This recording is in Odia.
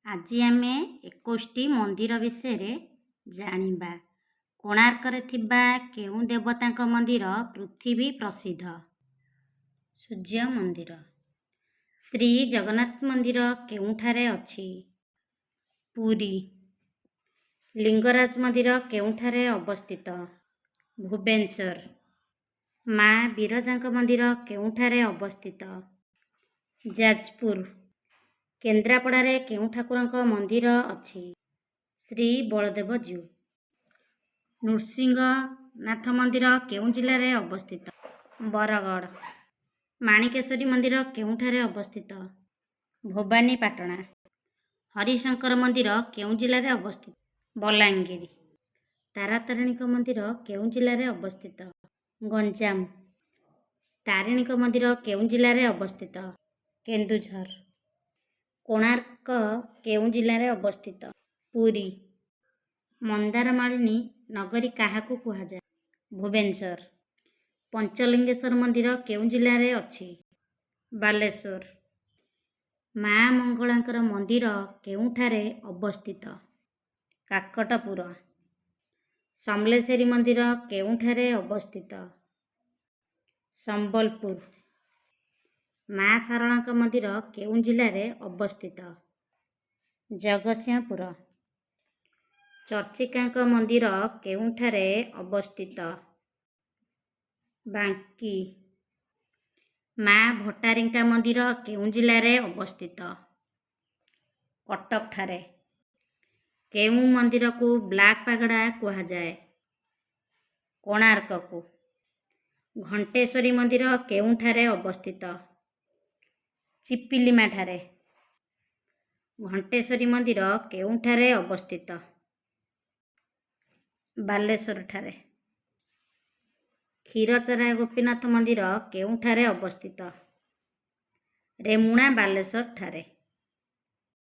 ଆଜି ଆମେ 21ଟି ମନ୍ଦିର ବିଷୟରେ ଜାଣିବା। କୋଣାର୍କରେ ଥିବା କେଉଁ ଦେବତାଙ୍କ ମନ୍ଦିର ପୃଥିବୀ ପ୍ରସିଦ୍ଧ? ସୂର୍ଯ୍ୟ ମନ୍ଦିର। ଶ୍ରୀ ଜଗନ୍ନାଥ ମନ୍ଦିର କେଉଁଠାରେ ଅଛି? ପୁରୀ। ଲିଙ୍ଗରାଜ ମନ୍ଦିର କେଉଁଠାରେ ଅବସ୍ଥିତ? ଭୁବନେଶ୍ୱର। ମା ବିରଜାଙ୍କ ମନ୍ଦିର କେଉଁଠାରେ ଅବସ୍ଥିତ? ଯାଜପୁର। କେନ୍ଦ୍ରାପଡ଼ାରେ କେଉଁ ଠାକୁରଙ୍କ ମନ୍ଦିର ଅଛି? ଶ୍ରୀ ବଳଦେବଜୀଉ। ନୃସିଂହନାଥ ମନ୍ଦିର କେଉଁ ଜିଲ୍ଲାରେ ଅବସ୍ଥିତ? ବରଗଡ଼। ମାଣିକେଶ୍ୱରୀ ମନ୍ଦିର କେଉଁଠାରେ ଅବସ୍ଥିତ? ଭବାନୀପାଟଣା। ହରିଶଙ୍କର ମନ୍ଦିର କେଉଁ ଜିଲ୍ଲାରେ ଅବସ୍ଥିତ? ବଲାଙ୍ଗୀର। ତାରାତାରିଣୀଙ୍କ ମନ୍ଦିର କେଉଁ ଜିଲ୍ଲାରେ ଅବସ୍ଥିତ? ଗଞ୍ଜାମ। ତାରିଣୀଙ୍କ ମନ୍ଦିର କେଉଁ ଜିଲ୍ଲାରେ ଅବସ୍ଥିତ? କେନ୍ଦୁଝର। କୋଣାର୍କ କେଉଁ ଜିଲ୍ଲାରେ ଅବସ୍ଥିତ? ପୁରୀ। ମନ୍ଦାରମାଳିନୀ ନଗରୀ କାହାକୁ କୁହାଯାଏ? ଭୁବନେଶ୍ୱର। ପଞ୍ଚଲିଙ୍ଗେଶ୍ୱର ମନ୍ଦିର କେଉଁ ଜିଲ୍ଲାରେ ଅଛି? ବାଲେଶ୍ୱର। ମା ମଙ୍ଗଳାଙ୍କର ମନ୍ଦିର କେଉଁଠାରେ ଅବସ୍ଥିତ? କାକଟପୁର। ସମଲେଶ୍ୱରୀ ମନ୍ଦିର କେଉଁଠାରେ ଅବସ୍ଥିତ? ସମ୍ବଲପୁର। ମା ଶାରଳାଙ୍କ ମନ୍ଦିର କେଉଁ ଜିଲ୍ଲାରେ ଅବସ୍ଥିତ? ଜଗତସିଂହପୁର। ଚର୍ଚ୍ଚିକାଙ୍କ ମନ୍ଦିର କେଉଁଠାରେ ଅବସ୍ଥିତ? ବାଙ୍କି। ମା ଭଟ୍ଟାରିକା ମନ୍ଦିର କେଉଁ ଜିଲ୍ଲାରେ ଅବସ୍ଥିତ? କଟକଠାରେ। କେଉଁ ମନ୍ଦିରକୁ ବ୍ଲାକ୍ ପାଗୋଡ଼ା କୁହାଯାଏ? କୋଣାର୍କକୁ। ଘଣ୍ଟେଶ୍ୱରୀ ମନ୍ଦିର କେଉଁଠାରେ ଅବସ୍ଥିତ? ଚିପିଲିମାଠାରେ। ଘଣ୍ଟେଶ୍ୱରୀ ମନ୍ଦିର କେଉଁଠାରେ ଅବସ୍ଥିତ? ବାଲେଶ୍ୱରଠାରେ। କ୍ଷୀରଚୋରା ଗୋପୀନାଥ ମନ୍ଦିର କେଉଁଠାରେ ଅବସ୍ଥିତ? ରେମୁଣା, ବାଲେଶ୍ୱରଠାରେ।